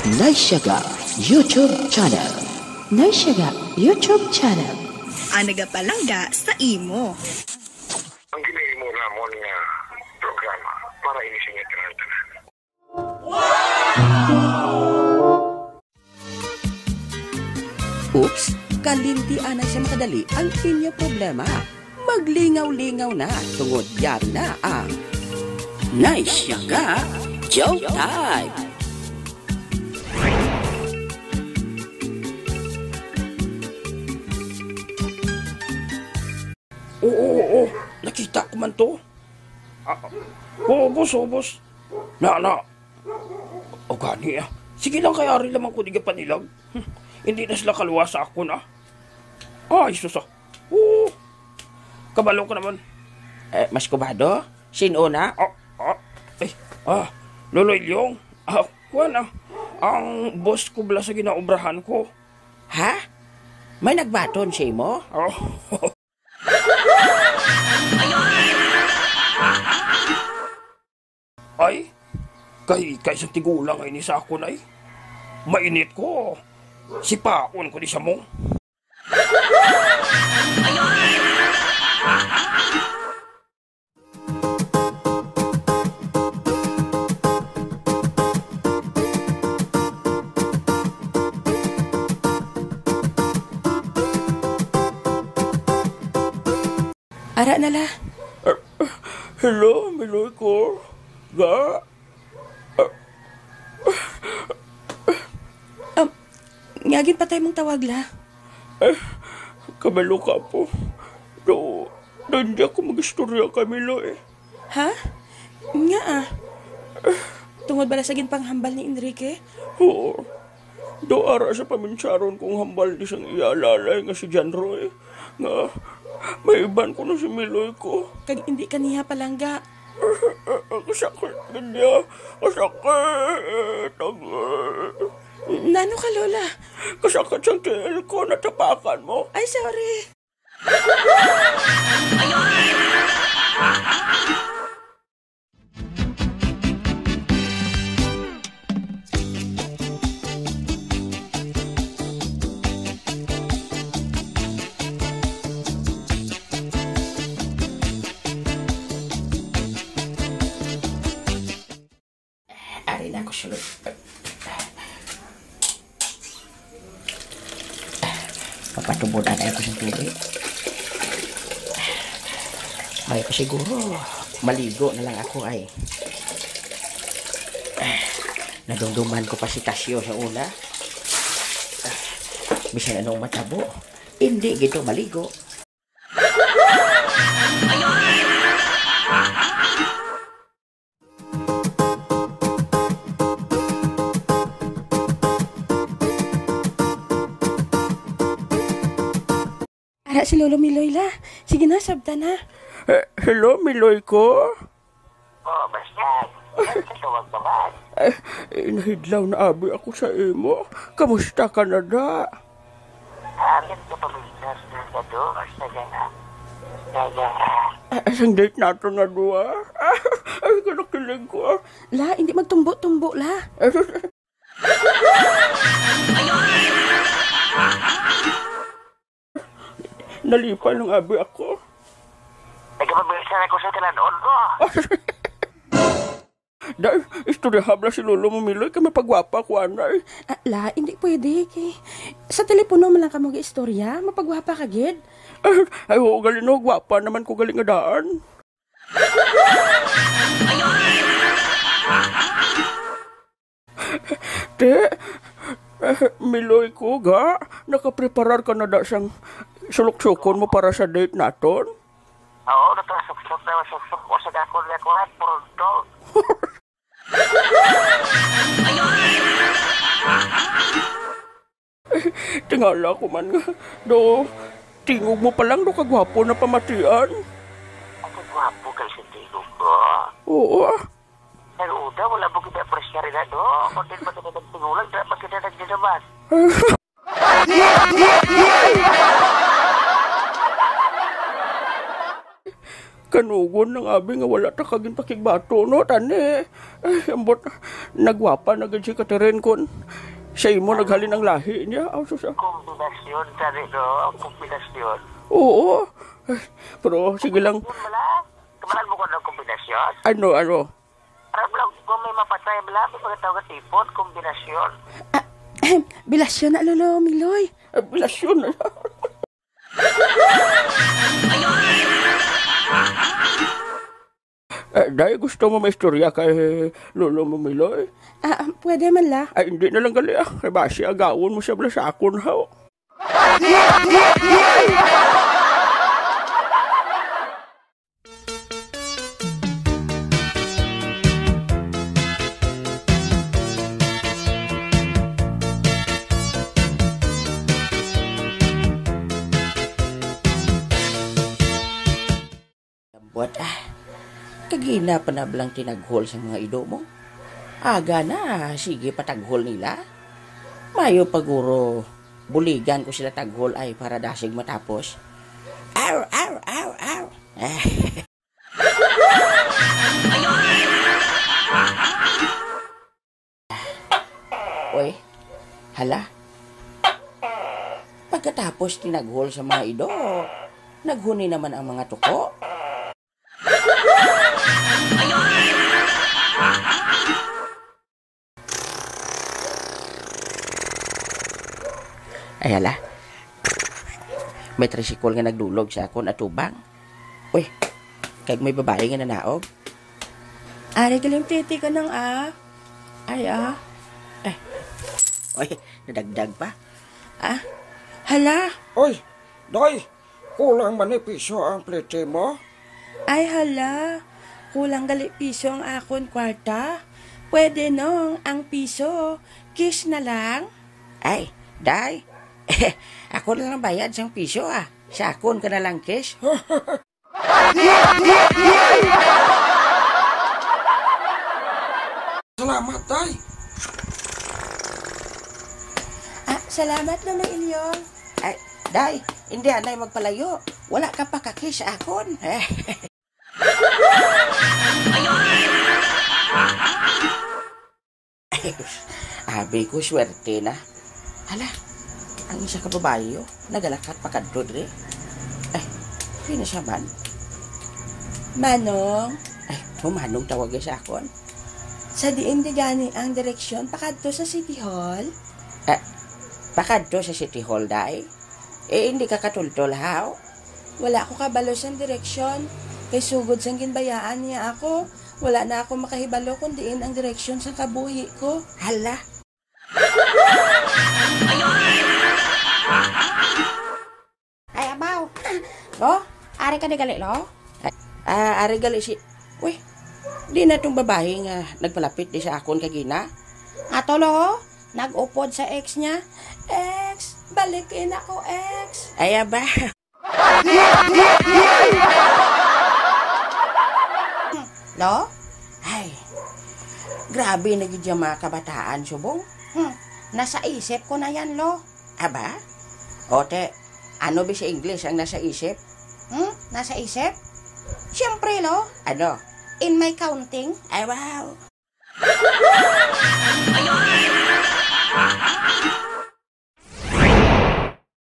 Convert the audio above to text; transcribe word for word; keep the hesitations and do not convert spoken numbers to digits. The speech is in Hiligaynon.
Naisyaga YouTube Channel. Naisyaga YouTube Channel. Ang nagapalangga sa imo. Ang ginahimo namon nga programa para ini sa inyo tanan-tanan. Oops, kalimti anay sa makadali ang inyo problema. Maglingaw-lingaw na tungod yari na ang Naisyaga Joke Time. Oo, oo, oo. Nakita ko man to. Ah, oo, boss, oo, boss. Na, na. O gani, ah. Sige lang, kay ari lamang ko di ka panilag. Hmm. Hindi na sila kaluwa sa akon, ah. Ay, sus, ah. Oo. Kabalo ka naman. Eh, mas kubado? Sin-o na? Ah, ah, eh, ah, Lolo Ilyong. Ah, kuwan, ah. Ang boss ko bala sa ginaobrahan ko. Ha? May nagbaton sa imo? Oh. Ay, kay, kay sa tigulang ay ni sa akon ay. Mainit ko. Sipaon ko di sa mo. Ara na la. Hello, Miloy ko. Ga? Um, nga ginpatay mong tawag la? Eh, kabalo ka po. Do, do hindi ako mag-istorya kay Miloy. Ha? Nga ah. Tungod bala sa ginpanghambal ni Enrique? Oo. Do ara sa paminsyaron kong hambal ni sang iya lalay nga si John Roy, nga maiban ko na si Miloy ko. Kag indi ka niya palangga. Kasakit gid niya. Kasakit. Ang Nano ka, Lola? Kasakit sang tiil ko, natapakan mo. Ay, sorry. Ari na ako sulod. Papatubod anay ako sa tubig. May pa siguro, maligo na lang ako ay. Nadumduman ko pa si Tasyo sa una. Bisan anong matabo, hindi gito maligo. Ara si Lolo Miloy la. Sige na, sabta na. Eh, hello, Miloy ko? Oh, Basyag. Ano sa tawag ka ba? Eh, eh, nahidlaw na abi ako sa imo. Kamusta ka na da? Amin ko pamilyar na sa do, sa gana. Sa gana. Ah, sang date nato na duwa. Ay, kanakilig ko, ah. La, hindi magtumbo-tumbo, la. Nalipay lang abi ako. Nagapabilisan ako sa tilan-on ko. Dai, istoryaha bala si Lolo mo, Miloy, kay mapagwapa ko anay. Ah, la, hindi pwede. Kay, sa telepono man lang kamo ga-istorya, mapagwapa ka gid. Ay, ay, oo, gali no, gwapa naman ko gali nga daan. Te, eh, Miloy ko, ga, nakapreparar ka na da sang suluksukon mo para sa date naton? Oo, nakasuksok na, suksok ko sa dakon nga kuwan, pronto. Tingala ko man nga, do, tingog mo pa lang, do, kagwapo na pamatian. Ang gwapo kay sa tingog ko. Oo, ah. Pero una, wala mo kita apresyar na, do. Kung din ba kita nagtingulag, di ba kita nagdinaman? Kanugon lang abi nga wala ta ka ginpakigbato, no, tani? Ay, ambot, nagwapa na gid si Catherine kon sa imo naghalin ang lahi niya. Aw, sus, ah. Kombinasyon, tani, no? Ang kombinasyon. Oo. Ay, pero sige lang. Yun, wala. Kamalan mo ko ng kombinasyon? Ano, ano? Aram lang, kung may mapatay, wala, may mga tawag tipon, kombinasyon. Ah, bilasyon na, Lolo Miloy. Ah, bilasyon na. Eh, day, gusto mo maistorya kay Lolo Mamiloy? Ah, ah, pwede man la. Ay, hindi na lang gali, ah. Kay basi agawon mo siya bala sa akon, haw. Lambot, ah. Kagina pa na bala ang tinaghol sa mga ido mo. Aga na, sige pataghol nila. Mayo pa guro, buligan ko sila taghol ay para dasig matapos. Aw, aw, aw, aw. Oy, hala. Pagkatapos tinaghol sa mga ido, naghuni naman ang mga tuko. Ay, hala. May tricycle nga nagdulog sa akon atubang. Uy, kag may babae nga nanaog. Ari, galing titi ka nang, ah. Ay, ah. Eh. Uy, nadagdag pa. Ah, hala. Oy, Doy, kulang man ni piso ang plete mo? Ay, hala. Kulang gali piso ang akon kwarta. Pwede, Nong, ang piso. Cash na lang? Ay, Day. Ako na lang bayad sang piso, ah. Sa akon ka na lang cash. Salamat, Day. Ah, salamat, Lolo Ilyong. Ay, Day, hindi anay magpalayo. Wala ka pa ka-cash sa akon. Abi ko, swerte na. Hala, ang isa ka babayi, oh, nagalakat pakadto diri. Ay, sino siya man? Manong. Ay, mo Manong tawag sa akon. Sa diin di gani ang direksyon pakadto sa City Hall? Eh, pakadto sa City Hall, Day? Eh, hindi ka katultol, haw? Wala ko kabalo sang direksyon, kay sugod sang ginbayaan niya ako, wala na ako makahibalo kon diin ang direksyon sang kabuhi ko. Hala. Ay, abaw. Lo, ari ka di gali, lo? Ah, ari gali si, uy, di na tong babayi nga nagpalapit di sa akon kagina? Ato, lo, nag-upod sa ex niya. Ex, balik na ko, ex. Ay, aba. Lo? Ay, grabe na gid yung mga kabataan, subong. Hmm, nasa isip ko na yan, lo. Aba? Ote, ano ba sa English ang nasa isip? Hmm? Nasa isip? Siyempre, lo. Ano? In my counting. Ay, wow.